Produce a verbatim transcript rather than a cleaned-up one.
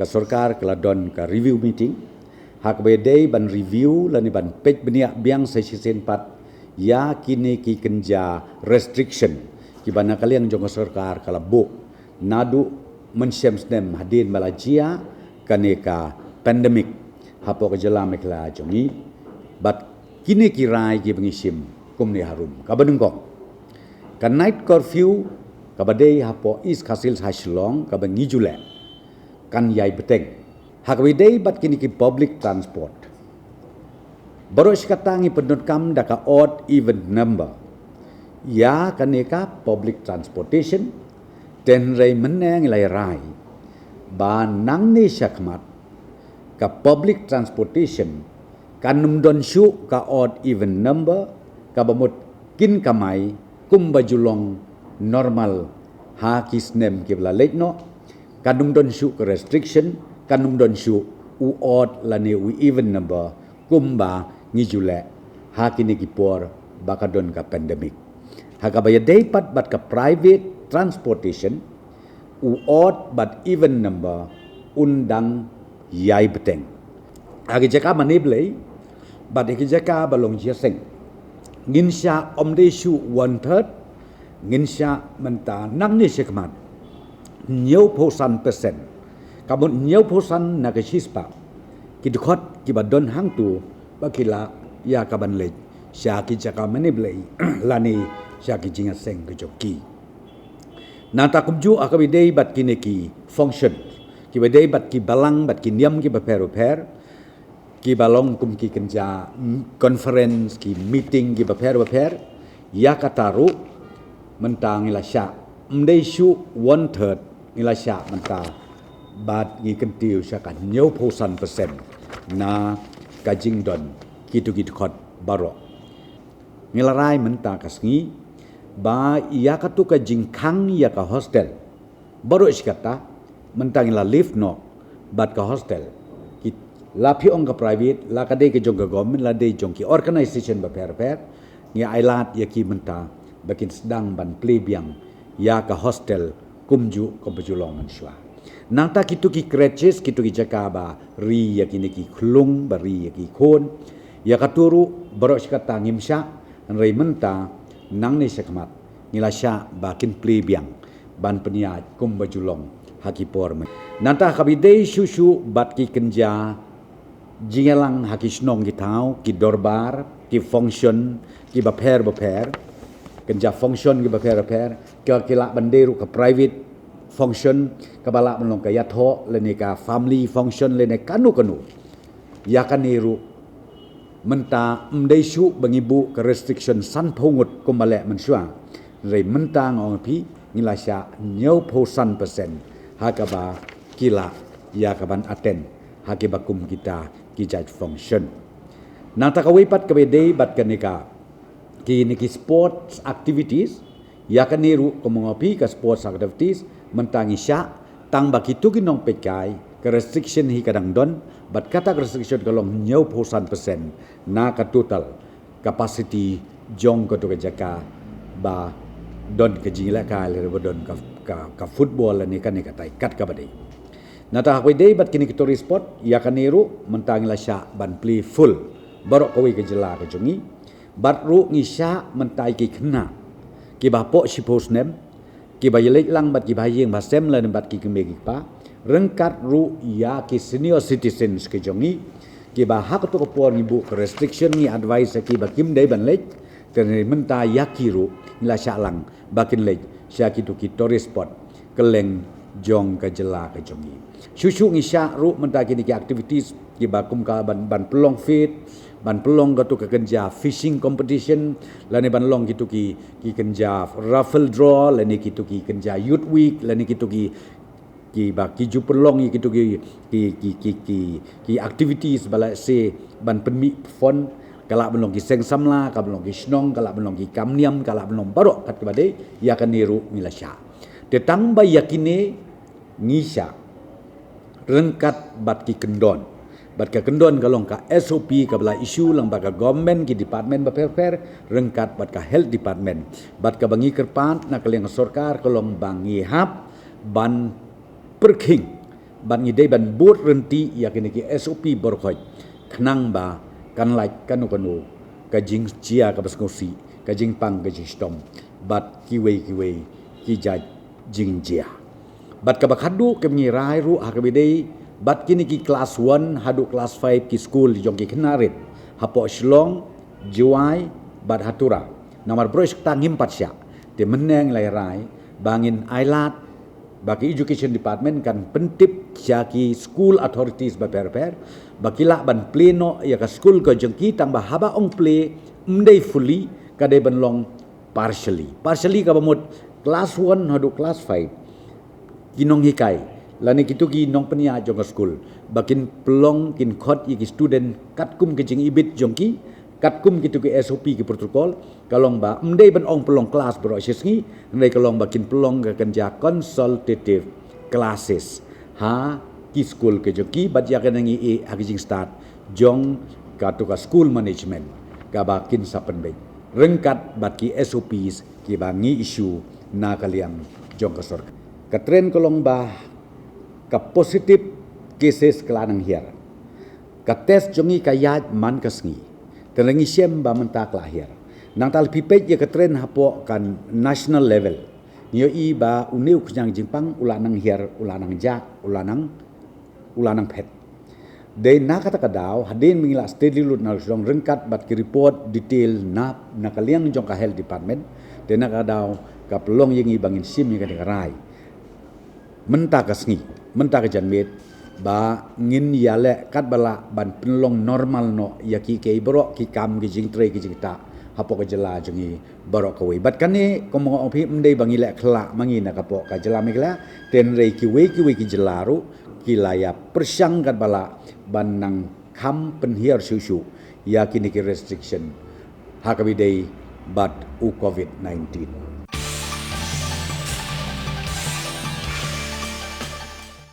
ka sorkar ka la don ka review meeting ha kaba ïadei ban review lane ban peit bniah biang sa shisien pat ïa kine ki kynja restriction kiba na ka liang jong ka sorkar ka la buh naduh mynshem snem hadien ba la jia kane ka pandemic hapoh ka jylla Meghalaya jong ngi. Bad kine ki rai kiba ngi shim kumne harum. Kaba nyngkong, ka night curfew kaba dei hapoh East Khasi Hills ha Shillong kaba ngi ju leh kan ïai bteng ha kaba ïadei bad kine ki public transport. Baroh shi katta ngi pyndonkam da ka odd even number ïa kane ka public transportation. Hynrei mynne ngi la rai ba nangne shakhmat ka public transportation kan ym don shuh ka odd even number, kaba mut kin kamai kumba ju long normal ha ki snem kiba la leit noh. Kan ym don shuh ka restriction, kan ym don shuh u odd lane u even number kumba ngi ju leh ha kine ki por ba ka don ka pandemic. Ha kaba ïadei pat bad ka private transportation, u odd bad even number un dang ïai bteng ha ki jaka mane blei bad ha ki jaka ba long jingïaseng. Ngin shah ym dei shuh one third, ngin shah mynta nangne shakhmat hynñiewphew san percent. Ka mut hynñiewphew san na ka shispah ki dkhot kiba don hangto ba ki lah ïa ka ban leit sha ki jaka mane blei lane sha ki jingïaseng ka jong ki. Nangta kumjuh ha kaba ïadei bad kine ki function kiba dei bad ki balang bad ki niam kiba pher bapher kiba long kum ki kynja, mm, conference, ki meeting kiba pher bapher. Ïa kata ruh mynta ngi la shah ym dei shuh one third, ngi la shah mynta bad ngi kyntiew sha ka hynñiewphew san percent na ka jingdon kito ki dkhot baroh. Ngi la rai mynta ka sngi ba ïa kato ka jingkhang ïa ka hostel baroh shi katta mynta ngi la lift noh bad ka hostel. Ki, la phi ong ka private, la ka dei ka jong ka government, la dei jong ki organisation bapher bapher, ngi ailad ïa ki mynta ba kin sdang ban plie biang ïa ka hostel kumjuh kumba ju long mynshuwa. Nangta kito ki crèches, kito ki jaka ba ri ïa kine ki khlung, ba ri ïa ki khun, ïa kato ruh baroh shi katta ngim shah, hynrei mynta nangne shakhmat ngi la shah ba kin plie biang ban pynïaid kumba ju long ha ki por mynta. Nangta kaba ïadei shuh shuh bad ki kynja jingïalang ha ki shnong ki thaw, ki dorbar, ki function kiba pher bapher, kynja function kiba pher bapher, ka ki lah ban dei ruh ka private function, kaba lah ban long ka ïathoh lane ka family function lane kano kano. Ïa kane ruh mynta ym dei shuh ba ngi buh ka restriction sanphew ngut kumba leh mynshuwa. Hynrei mynta nga ong ïa phi ngi la shah hynñiewphew san percent ha kaba ki lah ïa ka ban attend ha kiba kum kita ki jait function. Nangta kawei pat kaba ïadei bad kane ka, kine ki sports activities, ïa kane ruh kumba nga ong ïa phi ka sports activities mynta ngi shah, tang ba kito ki nongpeitkai ka restriction hi ka dang don, bad kata ka restriction ka long hynñiewphew san percent na ka total capacity jong kato ka jaka ba don ka jingïalehkai lane ba don ka, ka, ka football lane kane katai kat kaba dei. Nangta ha kaba ïadei bad kine ki tourist spot, ïa kane ruh mynta ngi la shah ban plie full baroh kawei ka jylla ka jong ngi. Bad ruh ngi shah mynta ïa ki khynnah kiba hapoh shiphew snem, kiba ïaleit lang bad ki bahaïing bahasem lane bad ki kmie ki kpa, ryngkat ruh ïa ki senior citizens ki jong ngi, kiba ha kato ka por ngi buh ka restriction, ngi advise ïa ki ba kim dei ban leit. Te hynrei mynta ïa ki ruh ngi la shah lang ba kin leit sha kito ki tourist spot kylleng jong ka jylla ka jong ngi. Shuh shuh ngi shah ruh mynta kine ki activities kiba kum ka ban, ban pynlong fete, ban pynlong kato ka kynja fishing competition, lane ban long kito ki, ki kynja raffle draw, lane kito ki kynja youth week, lane kito ki, kiba ki ju pynlong ïa kito ki, ki, ki, ki, ki, ki activities ba la se ban pynmih fund, ka lah ban long ki seng samla, ka lah ban long ki shnong, ka lah ban long ki kam niam, ka lah ban long baroh kat kaba dei, ïa kane ruh ngi la shah. Te tang ba ïa kine ngi shah ryngkat bad ki kyndon. Bad ka kyndon ka long ka S O P kaba la issue lang bad ka government, ki department bapher bapher, ryngkat bad ka health department. Bad kaba ngi kyrpad na ka liang sorkar ka long ba ngi hap ban pyrkhing Bad ngi dei ban bud rynti ïa kine ki S O P baroh khoit, khnang ba kan lait kano kano ka jingjia kaba sngewsih, ka jingpang ka jingshitom bad kiwei kiwei ki jait jingjia. Bad kaba khadduh kaba ngi rai ruh ha kaba dei bad kine ki class one haduh class five ki skul jong ki khynnah rit hapoh Shillong, Jowai bad ha Tura. Namar baroh shi katta ngim pat shah. Te mynne ngi la rai ba ngin ailad ba ki education department kan pyntip ïa ki school authorities bapher bapher ba ki lah ban plie noh ïa ka skul ka jong ki, tang ba haba ong plie ym dei fully, ka dei ban long partially. Partially kaba mut class one haduh class five ki nonghikai lane kito ki nongpynïaid jong ka skul ba kin pynlong, kin khot ïa ki student katkum ka jingibit jong ki, katkum kito ki S O P ki protocol, ka long ba ym dei ban ong pynlong class baroh shi sngi, hynrei ka long ba kin pynlong ka kynja consultative classes ha ki skul ka jong ki. Bad ïa kane ngi ïohi ha ka jingstad jong kato ka school management kaba kin sa pynbeit ryngkat bad ki S O Ps kiba ngi issue na ka liang jong ka sorkar. Ka trend ka long ba ka positive cases ka la nang hiar. Ka test jong ngi ka ïaid man ka sngi. Te ngi shem ba mynta ka la hiar. Nangta lada phi peit ïa ka trend hapoh ka national level, ngi ïohi ba une u khñiang jingpang u la nang hiar, u la nang jah, u la nang, u la nang phet. Dei na kata ka daw, hadien ba ngi la steady lut na Shillong ryngkat bad ki report detail na, na ka liang jong ka health department, te na ka daw ka pynlong ïa ngi ba ngin shim ïa kane ka rai mynta ka sngi, mynta ka janmiet, ba ngin ïaleh katba lah ban pynlong normal noh ïa kiei kiei baroh ki kam ki jingtrei ki jingktah hapoh ka jylla jong ngi baroh kawei. Bad kane kumba nga ong phi, ym dei ba ngi leh khyllah ma ngi na ka pok ka jylla Meghalaya, hynrei kiwei kiwei ki jylla ruh ki la ïa pyrshang katba lah ban nang kham pynhiar shuh shuh ïa kine ki restriction ha kaba dei bad u covid nineteen.